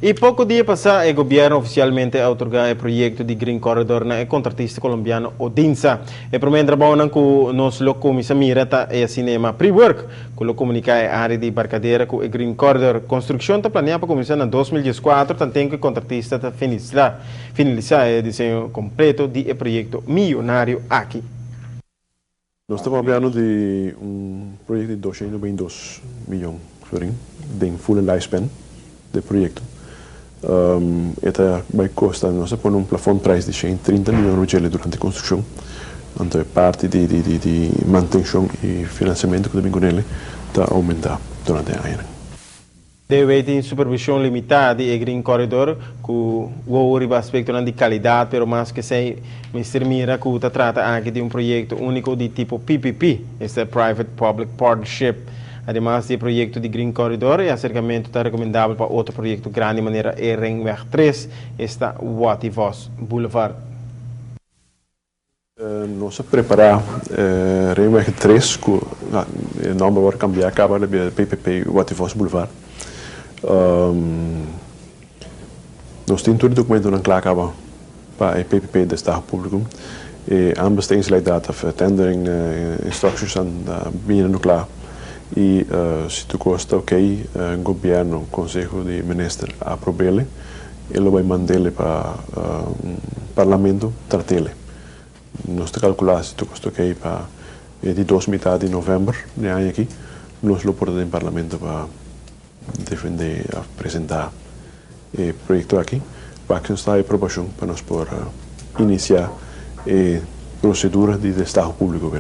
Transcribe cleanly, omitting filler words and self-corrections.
I poko dia pasá e gobièrnu ofisialmente a otorgá e proyekto di Green Corridor na e kontratista kolombiano Odinsa. E promé trabounan ku nos lo kuminsá mira ta e asina yamá pre-work, ku lo komuniká e área di Barcadera ku e Green Corridor. Konstrukshon ta planeá pa kuminsá na 2014, tanten ku e kontratista ta finalisá e diseño kompleto di e proyekto miyonario aki. Nos ta papiando di un proyekto di 222 mion florin den full lifespan di proyekto. E ta bai kosta, nos a pone un plafondprijs di 130 mion rugele durante e konstrukshon. Anto, parti di mantenshon i finansiamentu ku ta bin kuné ta oumentá durante e aña. DW tin supervishon limitá di e Green Corridor ku riba aspekto di kalidat, pero mas ku esei mester mira ku ta trata aki di un proyekto úniko di tipo PPP, esta Private Public Partnership. Ademas di e proyekto di Green Corridor, e aserkamentu ta rekomendabel pa otro proyekto grandi manera e Ringweg 3, esta Watty Vos Boulevard. Nos a prepará Ringweg 3, ku e nòmber a kambia kaba di PPP Watty Vos Boulevard. Nos tin tur dokumentonan kla kaba pa e PPP destaho públiko. E aanbestedingsleidraad of tendering instructions a bini kla. I si tur kos ta ok, gobièrnu, konseho di minister aprob'é, e lo bai mand'é pa parlamento trat'é. Nos ta kalkulá si tur kos ta ok pa di dos mitar di novèmber di aña aki, nos lo por den parlamento pa defendé, presentá e proyekto aki. Pa ku ta aprobashon pa nos por inisiá e prosedura di destaho públiko.